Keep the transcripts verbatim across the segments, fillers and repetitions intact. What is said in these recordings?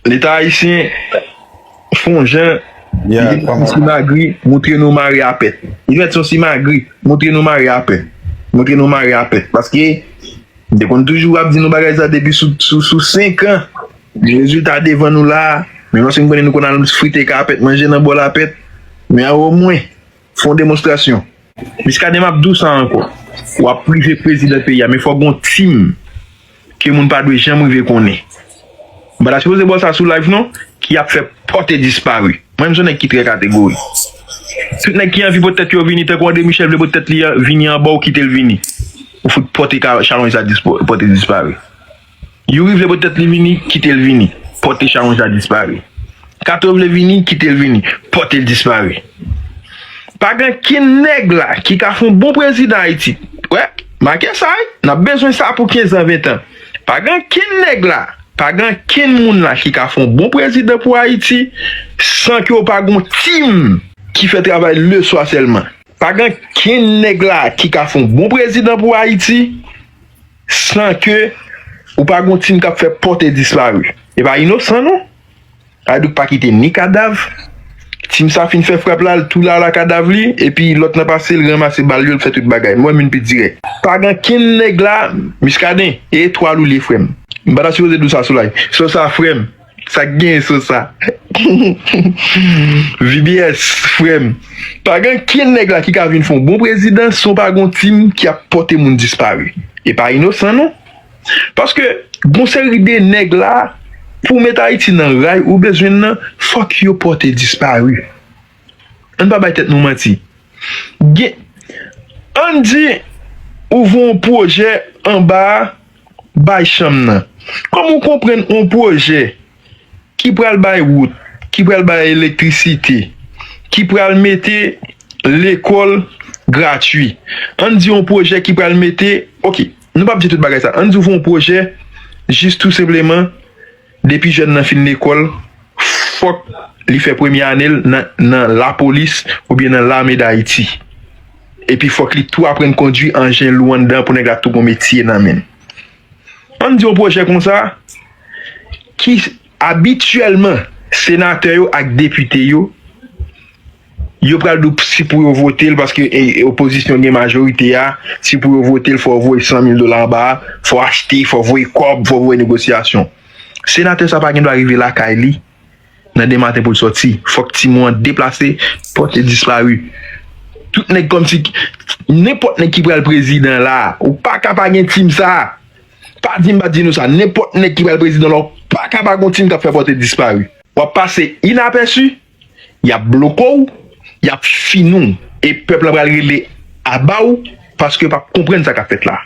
Leta ayisyen fè yon jan, li mèt yon simagri, montre nou mare apèt. Li mèt yon simagri, montre nou mare apèt. Montre nou mare apèt. Paske, m te konn toujou ap di nou bagay sa depi sou, sou, sou senk an. Rezilta devan nou la. Men lòske m konnen nou konn al frite kapèt, manje nan bòl apèt. Men omwen, fè yon demonstrasyon. Muscadin, m ap di w sa ankò. W ap rive prezidan peyi a, men fòk gon tim ke moun pa dwe janm rive konnen. M pa ta sipoze ba w sa sou live non, ki ap fè pòte dispari. Mwen, m se yon nèg ki trè kategori. Tout nèg ki anvi pot tèt yo vini, tankou André Michel vle pot tèt li vini anba w, kite l vini. Ou fout pòte ka-, challenge sa dispo-, pòte dispari. Youri vle pot tèt li vini, kite l vini. Pòte challenge la dispari. Kato vle vini, kite l vini. Pòte l dispari. Pa gen kenn nèg la ki ka fè yon bon prezidan Ayiti. Wè, make sa, wi. N ap bezwen sa pou kenz an, ven tan. Pa gen kenn nèg la, pa gen kenn moun la ki ka fè yon bon prezidan pou Ayiti san ke w pa gen yon tim ki fè travay le swa sèlman. Pa gen kenn nèg la ki ka fè yon bon prezidan pou Ayiti san ke ou pa gon tim k ap fè pòte dispari. E pa inosan non. Sa vle di w pa kite ni kadav. Tim sa fin fè frap la, l tou lala kadav li, epi lòt lan pase, l ranmase bal yo, l fè tout bagay. Mwen menm pi dirèk. Pa gen kenn nèg la, Muscadin, e etwal ou li ye, frè m. M pa ta sipoze di w sa sou live. Se sa, frè m. Sa k genyen sou sa? V B S, frè m. Pa gen kenn nèg la ki ka vin fè yon bon prezidan san w pa gon tim ki ap pòte moun dispari. E pa inosan non. Paske gon seri de nèg la, pou w met Ayiti nan ray ou bezwen nan, fòk yo pòte dispari. Ann pa bay tèt nou manti. Gen, ann di ou voye yon pwojè anba a, bay chanm nan. Kòman w konprann yon pwojè ki pral bay wout, ki pral bay elektrisite, ki pral mete lekòl gratui. Ann di yon pwojè ki pral mete, oke, nou p ap di tout bagay sa. Ann di w fè yon pwojè, jis tou senpleman, depi jèn nan fin lekòl, fòk li fè premye ane l nan, nan lapolis oubyen nan lame Dayiti. Epi fòk li tou aprann kondwi anjen lou anndan pou nèg la tou gon metye nan men l. Ann di yon pwojè konsa, ki abityèlman senatè yo ak depite yo, yo pral di w si pou yo vote l, paske, e, e, opozisyon gen majorite a, si pou yo vote l, fò w voye san mil dola anba a, fò w achte, fò w voye kòb, fò w voye negosyasyon. Senatè sa pa gen dwa rive lakay li nan demen maten pou l sòti. Fòk timoun an deplase, pòte dispari. Tout nèg kòmsi, nenpòt nèg ki pral prezidan la, ou pa ka pa gen tim sa. Pa di m pa di nou sa, nenpòt nèg ki pral prezidan la, ou pa ka pa gon tim k ap fè pòte dispari. W ap pase inapèsi, y ap bloke w, y ap fini w, e pèp la pral rele aba w, paske yo p ap konprann sa k ap fèt la.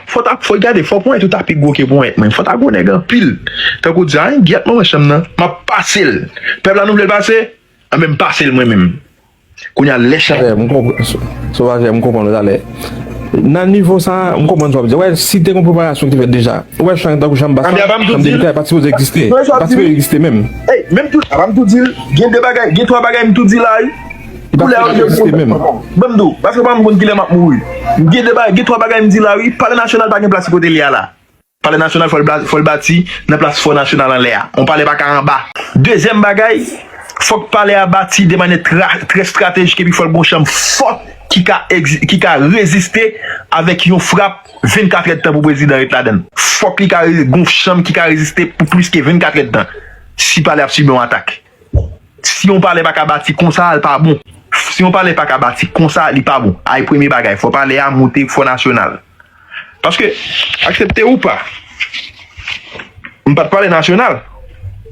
Fò ta, fò gade, fò ponyèt ou ta pi gwo ke ponyèt mwen. Fò ta gwo nèg anpil. Tankou di, a, gyèt mwen, mwen chanm nan, m ap pase l. Pèp la nou vle l pase? Anben m pase l mwen menm. Kounye a lè chan. Sovajè, m konprann, Sovajè, m konprann ou talè. Nan nivo sa, m konprann sa w ap di. Wè, si te gon preparasyon ki te fèt deja. Wè, chan tankou chanm bas la, chanm depite a, pa t sipoze egziste. Pa t sipoze egziste menm. Ey, menm tou, apa m tou di l, gen de bagay, gen twa bagay m tou di la, wi. Li pa t sipoze egziste menm. Ban m di w, paske pa m konn kilè m ap mouri. Gen de bagay, gen twa bagay m di la, wi. Palè Nasyonal pa gen plas li kote li a la. Palè Nasyonal fò l bla-, fò l bati nan plas Fò Nasyonal anlè a. Yon palè pa ka anba. Dezyèm bagay, fòk palè a bati de manyè tra-, trè estratejik epi fò l gon chanm fò ki ka egzi-, ki ka reziste avèk yon frap vennkat èdtan pou prezidan ret ladan l. Fòk li ka re-, gon chanm ki ka reziste pou plis ke vennkat èdtan. Si palè ap sibi yon atak. Si yon palè pa ka bati konsa, li pa bon. Si yon palè pa ka bati konsa, li pa bon. A, e premye bagay, fò palè a moute Fò Nasyonal. Paske, aksepte ou pa, m pa t Palè Nasyonal.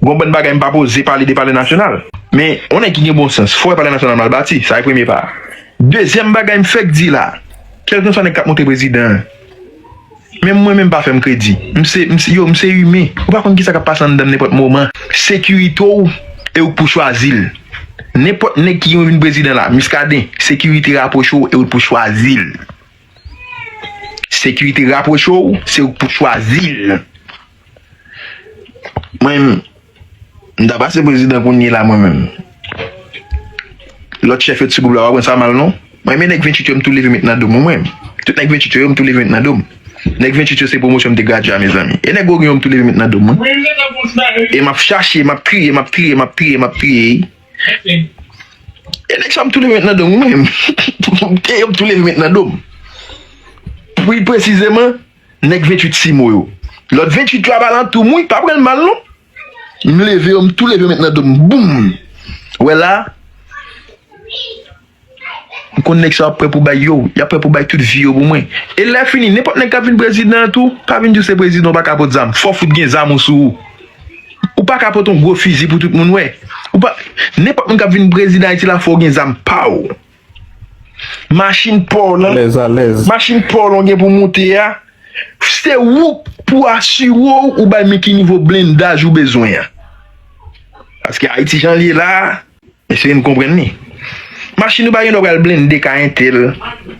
Gon bann bagay m pa poze pale de Palè Nasyonal. Men, yon nèg ki gen bon sans, fò Palè Nasyonal mal bati, sa e premye pa a. Dezyèm bagay m fèk di la, kèlkanswa nèg k ap monte prezidan an, menm mwen menm pa fè m kredi. M se, m se, yo, m se imen. Ou pa konn kisa k ap pase anndan m nenpòt moman. Sekirite w, e ou k pou chwazi l. Nenpòt nèg ki gen vin prezidan la, Muscadin, sekirite rapwoche w, e ou k pou chwazi l. Sekirite rapwoche w, se ou k pou chwazi l. Mwen, m ta pase prezidan kounye la, mwen menm. Lòt chèf yo t sou gwoup la, w ap wè sa mal non. Mwen, men nèg venntuit yo, m tou leve met nan do m, mwen menm. Tout nèg venntuit yo, m tou leve met nan do m. Nèg venntuit yo se pwomosyon m te gradye a, mezanmi. E nèg Oreyon m tou leve met nan do m, wi. E m ap chache, m ap triye, m ap triye, m ap triye, m ap triye. E nèg sa m tou leve met nan do m, wi menm. E yo m tou leve met nan do m. Pi presizeman, nèg venntuit Simo yo. Lòt venntuit yo ap alantou m, wi, pa pran l mal, non. M leve yo, m tou leve met nan do m. Boum! Wè la, m konn nèg sa yo ap prè pou bay yo. Y ap prè pou bay tout vi yo pou mwen. E lè fini, nenpòt nèg k ap vin prezidan an tou, pa vin di w se prezidan, w pa ka pot zam. Fò w fout gen zam ou sou ou. Ou pa ka pot yon gwo fizi pou tout moun wè. Ou pa, nenpòt moun k ap vin prezidan Ayiti la, fò w gen zam pa w. Machin pa w lan, Alèz, alèz. Machin pa w lan w gen pou moute a, se ou k pou asire w ou bay men ki nivo blendaj ou bezwen an. Paske Ayiti jan l ye la, mesye n konprann li. Machin ou pa gen dwa pral blende kay entèl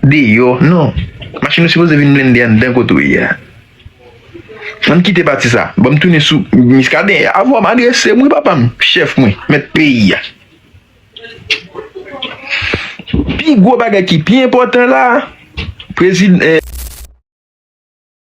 deyò, non. Machin ou sipoze vin blende anndan kote w ye a. Ann kite pati sa. Ban m tounen sou Miskaden. Avwa m adrese m, wi, papa m, chèf mwen, mèt peyi a. Pi gwo bagay ki pi enpòtan la, prezidan,